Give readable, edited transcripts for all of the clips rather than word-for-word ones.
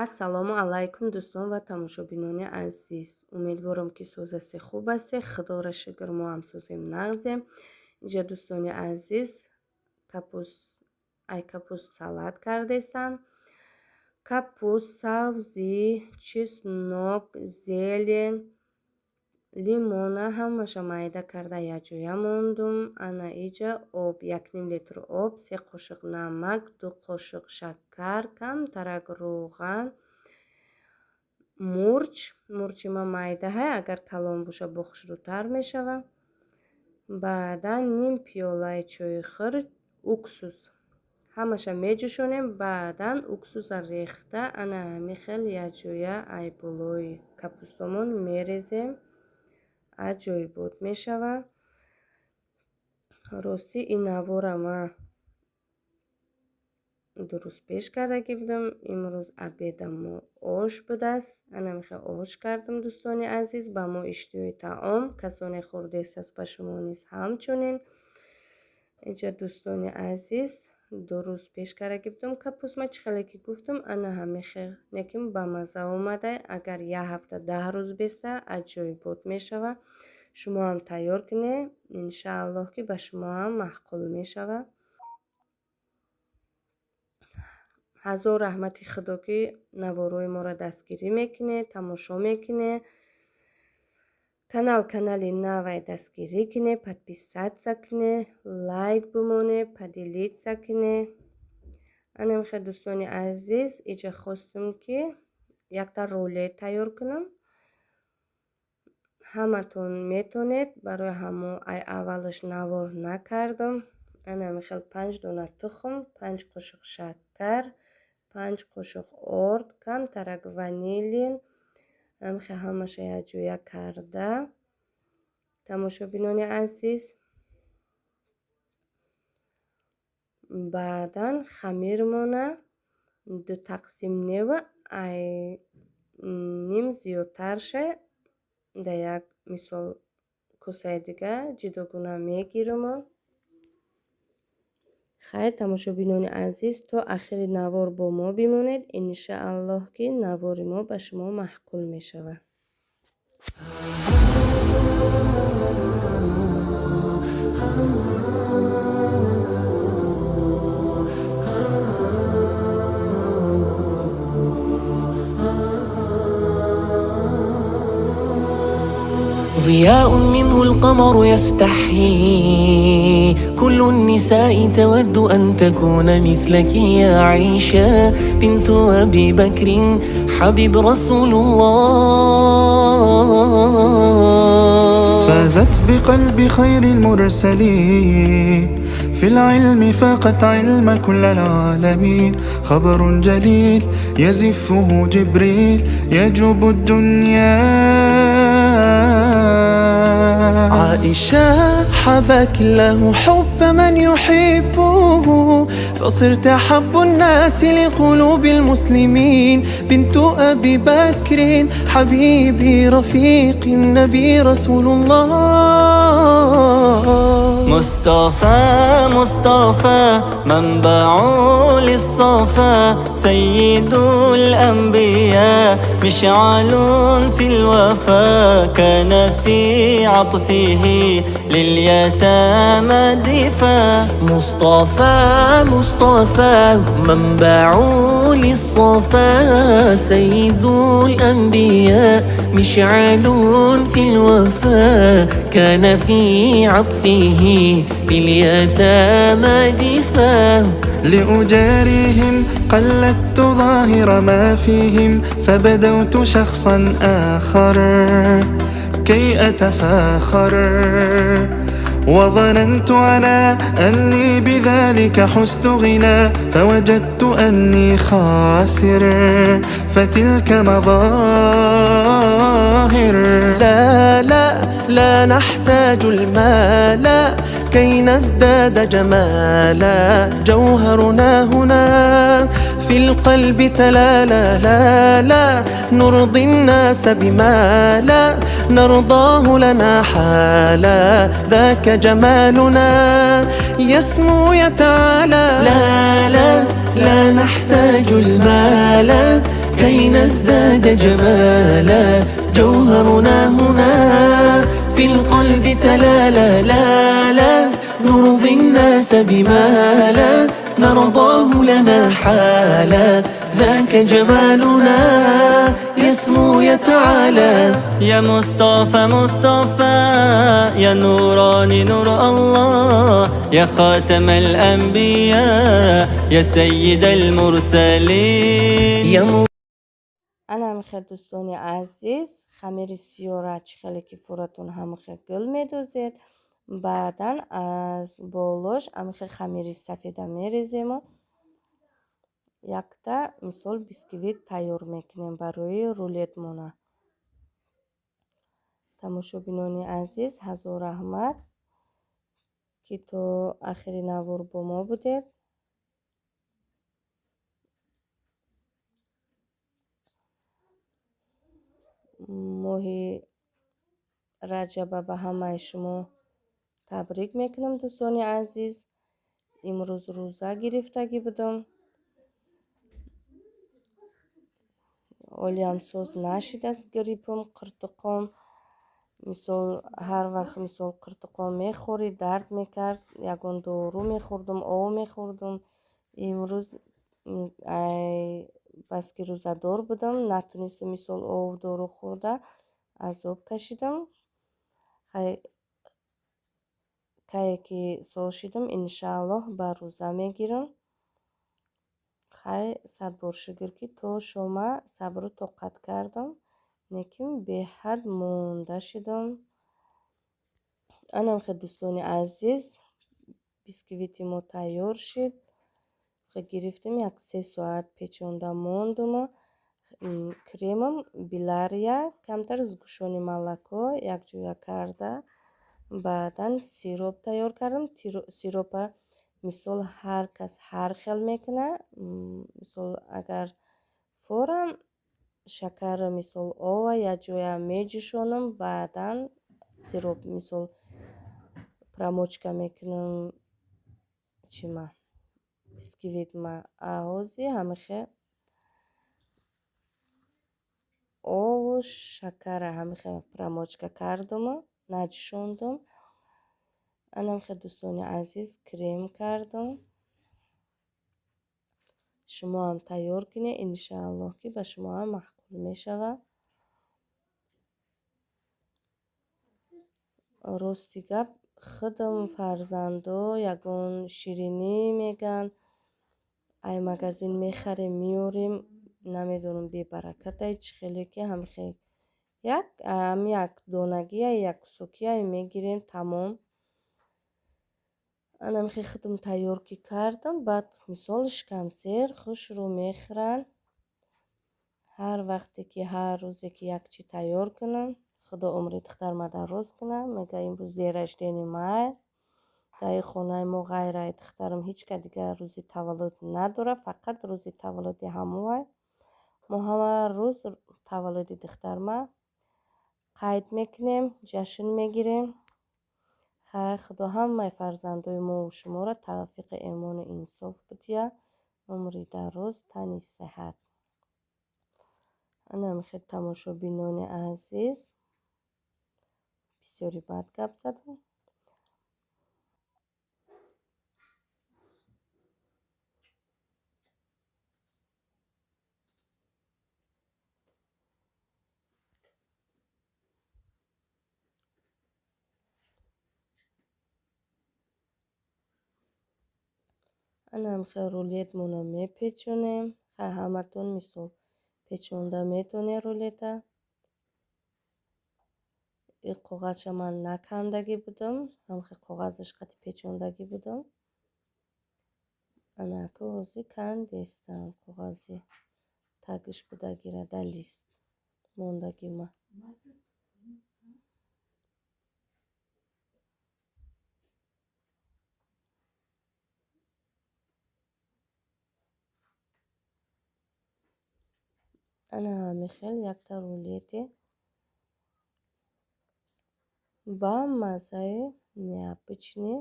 Ассалому алайкум, дӯстон ва тамошобинони азиз. Умедворам, ки соз ҳастед, хуб ҳастед. Худоро шукр, мо ҳам созем, нағзем. Инҷа, дӯстони азиз, капуст, ай капуст салат кардестам. Капуст, сабзӣ, чеснок, зелень, лимона ҳамаша майда карда якҷоя мондум. Ана иҷа об, 1,5 литр об, 3 қошуқ намак, 2 қошуқ шакар, камтарак рӯған, мурч. Мурчи ман майдаҳай, агар калон боша, бо хушрӯтар мешавад. Баъдан ним пиёлаи чойхӯр уксус. Ҳамаша меҷӯшонем, баъдан уксуса рехта, ана ҳамин хел якҷоя ай болои капустомон мерезем. Аҷоибот мешавад. Ростӣ, ин навора ман 2 рӯз пеш кардагӣ будам. Имрӯз обеда мо ош будааст. Ана ҳамин ош кардам, дӯстони азиз. Ба мо иштиҳои таом. Касоне хӯрдестаст, ба шумо низ ҳамчунин. Инҷа, дӯстони азиз, 2 рӯз пеш кардагӣ будам капуст. Ма чӣ хеле ки гуфтам, ана ҳамин хел, лекин ба мазза омада. Агар як ҳафта, 10 рӯз беста, аҷоибот мешавад. Шумо ҳам тайёр кунед, иншааллоҳ, ки ба шумо ҳам маъқул мешавад. Ҳазор раҳмати Худо, ки наворҳои моро дастгирӣ мекунед, тамошо мекунед. Канал канали навай, дастгирӣ кунед, подписаться кунед, лайк бимонед, поделиться кунед. Ана мехел, дӯстони азиз, иҷа хостум, ки якта рулет тайёр кунам. Ҳаматон метонед, барои ҳамо ай аввалаш навор накардам. Ана мехел панҷ дона тухм, 5 қошуқ шакар, 5 қошуқ орд, камтарак ванилин, ҳамихел ҳамаша якҷоя карда, тамошобинони азиз. Баъдан хамирмона ду тақсим нева ай ним зиёдтарша дар як мисол косаи дига ҷудогона мегирам. Хайр, тамошобинони азиз, то ахири навор бо мо бимонед. Иншааллоҳ, ки навори мо ба шумо маъқул мешавад. ضياء منه القمر يستحيي، كل النساء تود أن تكون مثلك يا عائشة بنت أبي بكر حبيب رسول الله. فازت بقلب خير المرسلين، في العلم فاقت علم كل العالمين. خبر جليل يزفه جبريل يجوب الدنيا. عائشة، حبك الله حب من يحبه، فصرت أحب الناس لقلوب المسلمين، بنت أبي بكر حبيبي رفيق النبي رسول الله. مصطفى مصطفى منبع للصفا، سيد الأنبياء مشعل في الوفا، كان في عطفه لليتامى دفا. مصطفى مصطفى منبع للصفا، سيد الأنبياء مشعل في الوفا، كان في عطفه لليتامى دفا. لأجاريهم قلدت ظاهر ما فيهم، فبدوت شخصا آخر كي أتفاخر، وظننت أنا أني بذلك حزت غنى، فوجدت أني خاسر، فتلك مظاهر. لا لا لا نحتاج المال كي نزداد جمالا، جوهرنا هنا في القلب تلالا. لا لا نرضي الناس بما لا نرضاه لنا حالا، ذاك جمالنا يسمو يتعالى. لا لا لا نحتاج المال كي نزداد جمالا. جوهرنا هنا في القلب تلالا، لا لا نرضي الناس بما لا نرضاه لنا حالا. ذاك جمالنا يسمو يتعالى. يا مصطفى مصطفى يا نوراني نور الله، يا خاتم الأنبياء يا سيد المرسلين. يا Ана ҳамихел, дӯстони азиз, хамири сиёра чӣ хеле ки фуратон ҳамихел гул медозед. Баъдан аз болош ҳамихел хамири сафеда мерезему якта мисол бисквит тайёр мекунем барои рулетмона. Тамошобинони азиз, ҳазор раҳмат, ки то ахири навор бо мо будед. Моҳи Раҷаба ба ҳамаи шумо табрик мекунам, дӯстони азиз. Имрӯз рӯза гирифтагӣ будам. Олиам соз нашидааст гриппам, қиртиқом. Мисол ҳар вақт мисол қиртиқом мехӯрӣ, дард мекард, ягон дору мехӯрдум, ов мехӯрдум. Имрӯз баски рӯзадор будам, натунистам мисол ов дору хӯрда, азоб кашидам. Кае ки соз шидам, иншааллоҳ ба рӯза мегирам. Хай, сад бор шукр, ки то шома сабру тоқат кардам, лекин беҳад монда шидам. Анам хел, дӯстони азиз, бисквити мо тайёр шид. Гирифтем, як се соат печонда мондуму кремам Билария, камтар сгущённый молоко якҷоя карда, баъдан сироп тайёр кардам. Сиропа мисол ҳар кас ҳар хел мекунад. Мисол агар форам шакарро мисол ова якҷоя меҷӯшонам, баъдан сироп мисол промочка мекунам чима бисквитма. Ҳози ҳамихе ову шакара ҳамихе промочка кардуму наҷӯшондум. Анамхе, дӯстони азиз, крем кардум. Шумо ҳам тайёр кунед, иншааллоҳ, ки ба шумо ҳам маъқул мешавад. Рости гап, худам фарзандо ягон ширинӣ мегӯянд, ай магазин мехарем, меорем, намедонам бебаракатай чӣ хеле ки ҳамихе як ҳами як донагия, як кусокия мегирем, тамом. Анамихе худам тайёр ки кардам, баъд мисол шикамсер хушрӯ мехӯранд. Ҳар вақте ки ҳар рӯзе ки як чӣ тайёр кунам, Худо умри духтарма дароз кунад, мега имрӯз день рождения май. Дар хонаи мо ғайр ай духтарам ҳеҷ ка дигар рӯзи таваллуд надорад, фақат рӯзи таваллуди ҳамовай. Мо ҳама рӯз таваллуди духтарма қайд мекунем, ҷашн мегирем. Хай, Худо ҳамаи фарзандои мову шуморо тавфиқи имону инсоф бидиҳад, умри дароз, тани сиҳат. Ана ҳамихел, тамошобинони азиз, бисёри бад гап задам. Ана ҳамихел рулетмонро мепечонем. Хай, ҳаматон мисол печонда метавонед рулета. И коғазша ман накандагӣ будам, ҳамихел коғазаш қати печондагӣ будам. Ана аку ҳозир кандестам коғази тагиш будагира дар лист мондагима. Ана ҳамихел якта рулете ба маззаи необычный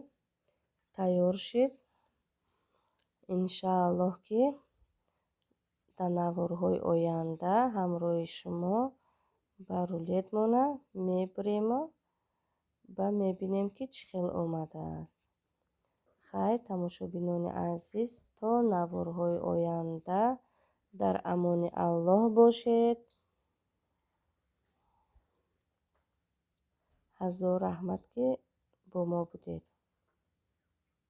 тайёр шид. Иншааллоҳ, ки Дар наворҳои оянда ҳамроҳи шумо ба рулетмона мебирему ва мебинем, ки чӣ хел омадааст. Хайр, тамошобинони азиз, то наворҳои оянда дар амони Аллоҳ бошед. Ҳазор раҳмат, ки бо мо будед.